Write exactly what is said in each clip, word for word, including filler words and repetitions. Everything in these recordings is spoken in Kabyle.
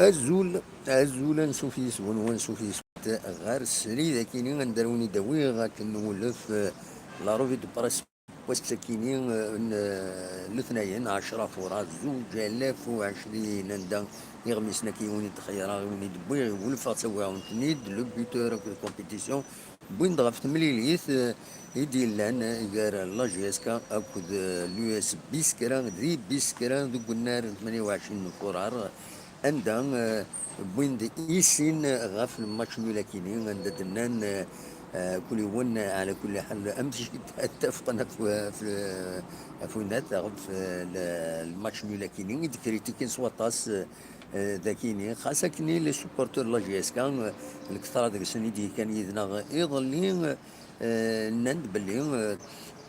Azul, azul, ansuf yis-wen, wansuf yis-went ɣer srid akini anda ara wen-id-awiɣ akken nwulef, eh, la revue de presse n wass-akini, eh, n, eh, letnayen, ɛecra fuṛaṛ zuǧ alaf u ɛecrin, anda iɣmisen-agi i wen-id-xeyyreɣ, i wen-id-wwiɣ, iwulef-aɣ-tt awiɣ-awen-ten-id, le buteur akked compétition, wwin-d ɣef temlilit, eh, i d-yellan, eh, gar la J S K akked, eh, l'U S Biskra, di Biskra, deg unnar n tmanya u ɛecrin n fuṛaṛ, anda, eh, wwin-d i sin ɣef lmatch nul akini, anda d-nnan, eh, eh, kul yiwen, eh, ɛla kulli ḥal, amek i t-, ttafqen ɣef, ɣef, ɣef unat, ɣef, eh, l-, lmatch nul akini, i d-kritikin s waṭas, eh, eh, dakini, xas akkenni les supporters n la J S K, eh, lketṛa deg-sen i d-yekkan yid-neɣ iḍelli, eh, nnan-d belli, eh,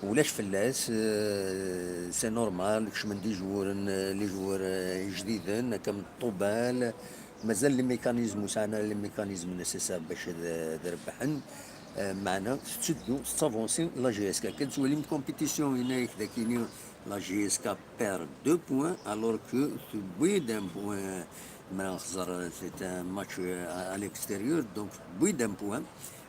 ulac fell-as, eh, c'est normal, kecmen-d ijuren, eh, les joueurs, eh, ijdiden, akka am Ṭubal, mazal les mécanismes ur sɛan ara les mécanismes nécessaires bac ad, ad rebḥen. Eh, meɛna tetteddu, tettavansi la J S K. Akka d-tettwalim compétition, yenna-yak dakini, la J S K perd deux points, alors que tewwi-d un point, ma nxeẓẓer, c'est un match, euh, à, à l'extérieur, donc tewwi-d un point.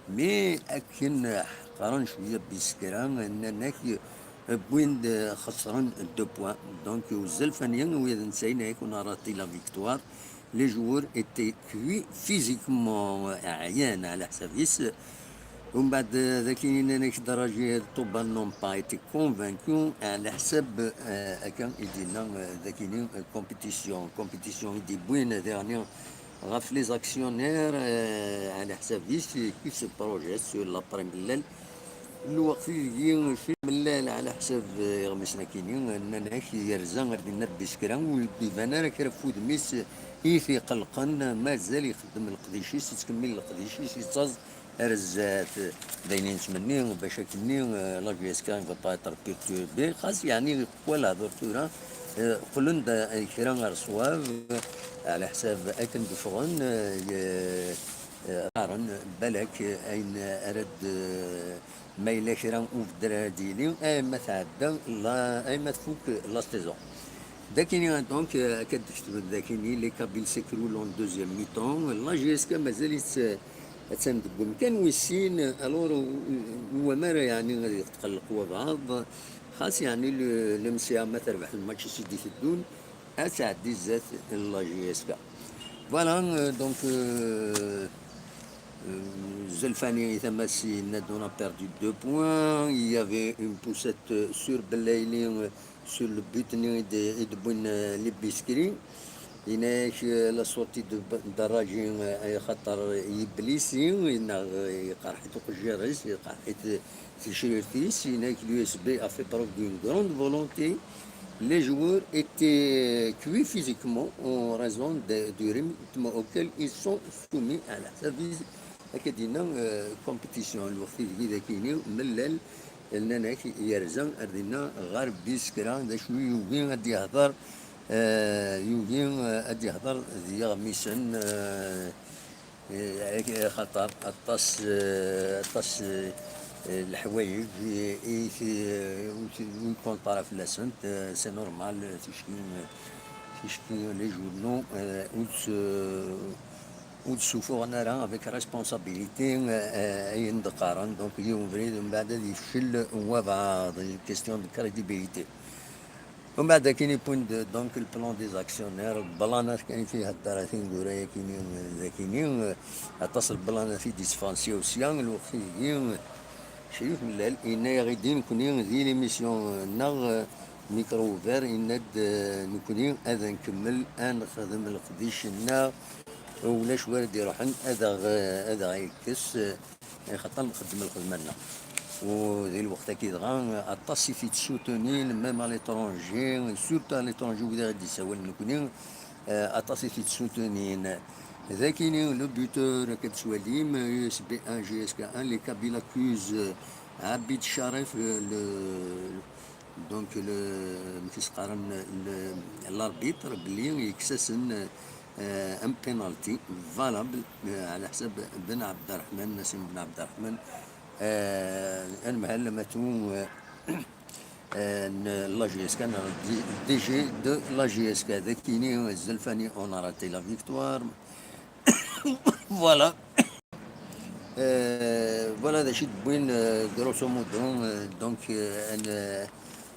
Mais akken ḥeqren cwiya Biskra, nnan-ak, euh, wwin-d, euh, xeṣren deux points. Donc, uzzal fani, wid nsayin, on a raté la victoire. Les joueurs étaient cuits physiquement, euh, ɛyan, ɛla ḥsab-is. Umbeɛd, euh, d akken i nnan-ak Daraji, Ṭubal n'ont pas été convaincus, ɛla ḥsab, euh, akka i d-yenna, euh, d akini, euh, compétition, compétition i d-yewwin, euh, dernier ɣef les actionnaires, euh, ɛla ḥsab-is, qui se projettent sur l'après-Mellal. Lweqt ideg fi Mellal ɛla ḥsab, eh, iɣmisen akini, nnan-ak yerza ar dinna Biskra, ur d-iban ara kra ɣef wudem-is, i t-iqellqen, mazal ixeddem leqdic-is, yettkemmil leqdic-is, yettaẓ ar zdat. D ayen i nettmenni, bac akkenni, eh, la J S K ne va pas être perturbée, xas yeɛni yeqwa lehdur tura, eh, qqlen-d, eh, kra ar ṣṣwab, ɛla ḥsab akken d-ffɣen, eh, ye-, eh, qqaren, balak, eh, ayen ara d-, ma yella kra ubedder ara d-yili, ayma tɛedda la, ayma tfuk la saison. Dakini, donc, euh, akka d-ketben dakini, les Kabyles s'écroulent en deuxième mi-temps. La J S K mazal-itt, euh, attan deg wemkan wis sin, alors, u-, u-, wamar, yeɛni, ad yetqelleq wabɛaḍ, xas, yeɛni, le, l'M C A ma terbeḥ lmatch-is i d-iteddun, ad tɛeddi zdat n la J S K. Voilà, euh, donc, euh, euh, Zelfani et Tamassi, on a perdu deux points. Il y avait une poussette, euh, sur Belaïli, euh, sur le but-nni i d-, i d-wwin, euh, les Biskri. Yenna-ak, euh, la sortie de B-, Daraji, euh, ay xaṭer yeblisi, yenna, euh, yeqreḥ-it uqejjir-is, yeqreḥ-it, euh, ticrirt-is, yenna-ak l'U S B a fait preuve d'une grande volonté. Les joueurs étaient cuits physiquement en raison de, du rythme auquel ils sont soumis à la service. Akka d-yenna, euh, compétition, lweqt ideg i d akini, Mellal, nnan-ak yerza ar dinna ɣer Biskra, d acu yugi ad d-yehder, euh, yugi, euh, ad d-yehder d yiɣmisen, euh, Eh, xaṭer aṭas, eh, aṭas, eh, eh, leḥwayeǧ i, i, i, ur t-, ur ykunṭara fell-asent, eh, c'est normal, eh, ticki, eh, ticki les journaux, eh, ur s-, ur d-ssufuɣen ara avec responsabilité, eh, eh, ayen d-qqaren, donc yiwen ubrid, mbeɛd ad yefcel wabɛaḍ, question de crédibilité. Umbeɛd akin yewwin-d, donc, le plan des actionnaires, lblanat kan i t-ihedder a tineggura-yakini, dakini, aṭas n lblanat i d-yesseffɣen sya u sya, lweqt-agi, Crif Mellal, yenna-yaɣ-id i nekni di l'émission-nneɣ, Micro Ouvert, yenna-d, nekni ad nkemmel ad nexdem leqdic-nneɣ, ulac wara d-iruḥen ad aɣ-, ad aɣ-yekkes, axaṭer nxeddem lxedma-nneɣ. U di lweqt-agi dɣa, aṭas i t-id-soutenin, même à l'étranger, surtout à l'étranger, wid i ɣ-d-yessawalen nekni, eh, aṭas i t-id-soutenin. Dakini, le buteur, akka d-tettwalim, U S B un, J S K un, les Kabyles accusent Abid Sharef, eh, le, donc, le, amek i s-qqaren, le, l'arbitre, belli yekkes-asen, eh, un penalty valable, eh, ɛla ḥsab Ben Ɛebderreḥman, Nasim Ben Ɛebderreḥman, eh, anemhal amatu, eh, euh, n la J S K, neɣ D G de la J S K, d akini, Zelfani, on a raté la victoire. Voilà. Euh, voilà d acu i d-wwin, euh, grosso modo, euh, donc, euh, ad, euh,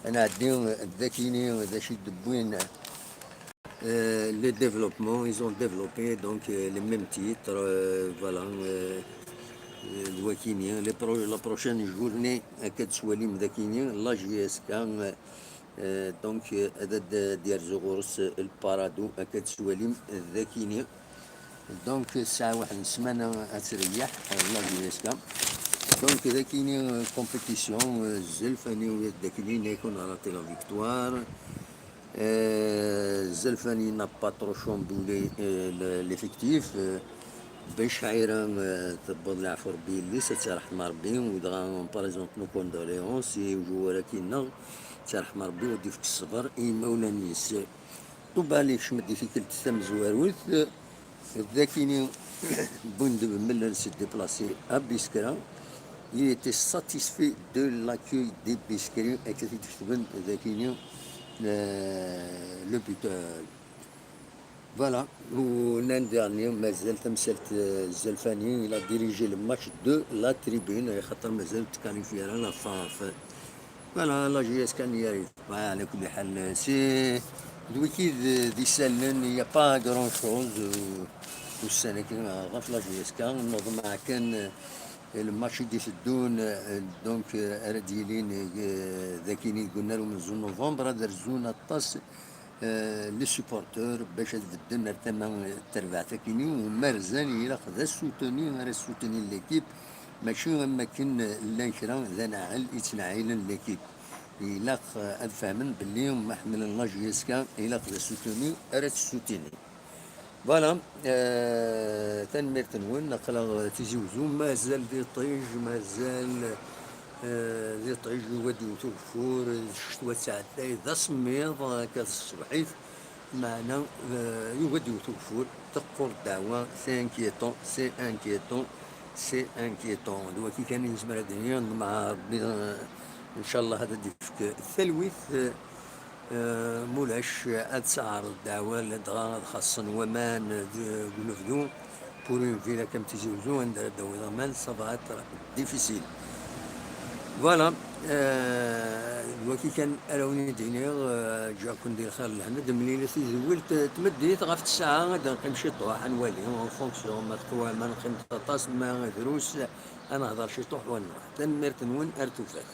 ad nɛeddi, euh, d akini, euh, d acu i d-wwin, euh, le développement, ils ont développé donc, euh, le même titre, euh, voilà, euh, euh, d wakini, les pro-, la prochaine journée, akka d-twalim d akini, la J S K, euh, euh, donc, euh, ad, ad d-yerzu ɣur-s, euh, le Parado, akka d-twalim d akini. Donc, tesɛa waḥed n ssmana ad treyyeḥ, euh, la J S K. Donc, d akini, euh, compétition, euh, Zelfani, d akini, on a raté la victoire. Euh, Zelfani n'a pas trop chamboulé, euh, le-, l'effectif. Euh, Ben Chaïra, euh, tewweḍ leɛfu Rebbi yelli-s, ad tt-yerḥem Rebbi, u dɣa, par exemple, nos condoléances i ujuwar-agi nneɣ, ad tt-yerḥem Rebbi, u ad d-ifk ṣṣber i yimawlan-is. Ṭuba li kecmet di tikkelt tamezwarut, d akini Bundebmel s'est déplacé à Biskra. Il était satisfait de l'accueil des Biskri, akka i t-id-ketben d akini, euh, le buteur. Voilà, u l'an dernier, mazal tamsalt, euh, Zelfani, il a dirigé le match de la tribune, axaṭer mazal ur tkalifyi ara la F A F. Voilà, la J S K n'y arrive pas, ɛla kulli ḥal, c'est, d wiki d, d isallen, il n'y a pas grand chose, euh, ussan-agi, euh, ɣef la J S K, nneḍmeɛ kan, euh, le match i d-iteddun, euh, donc, euh, ara d-yilin, euh, d akini deg unnar umenzu n novembre, ad rzun aṭas, euh, les supporters bac ad bedden ar tama, euh, n terbaɛt akini, u ma rzan ilaq d asuteni ara suteni l'équipe, mačči am wakken, euh, llan kra d anaɛel i ttnaɛilen l'équipe. Ilaq, euh, ad fehmen belli ma ḥemmlen la J S K, ilaq d asuteni ara tt-sutini. Voilà, euh, tanemmirt-nwen, aql-aɣ Tizi Uzzu, mazal d iṭij, mazal, euh, d iṭij, yugi ad d-iwet ugeffur, ccetwa tettɛedday, d asemmiḍ, akka tṣebḥit, meɛna, euh, yugi ad d-iwet ugeffur, teqqur ddeɛwa, c'est inquiétant, c'est inquiétant, c'est inquiétant. D wagi kan i nezmer ad d-nini, nḍemmeɛ Rebbi, euh, ncallah ad d-ifk talwit, euh, Euh, mulac, ad tesɛerḍ ddeɛwa, ladɣa ad xaṣṣen waman deg unebdu. Pour une ville comme Tizi Uzzu, anda ara d-tawiḍ aman, ça va être difficile. Voilà, euh, d wagi kan ara wen-id-iniɣ, euh, ǧǧiɣ-ken di lxir d lehna, d mlilet i tedwilt, euh, tmeddit ɣef tesɛa, ad neqqim ciṭuḥ, ad nwali, en fonction, ma teqwa, ma neqqimet aṭas, ma drus, ad nehḍer ciṭuḥ, wa nruḥ. Tanemmirt-nwen, ar tufat.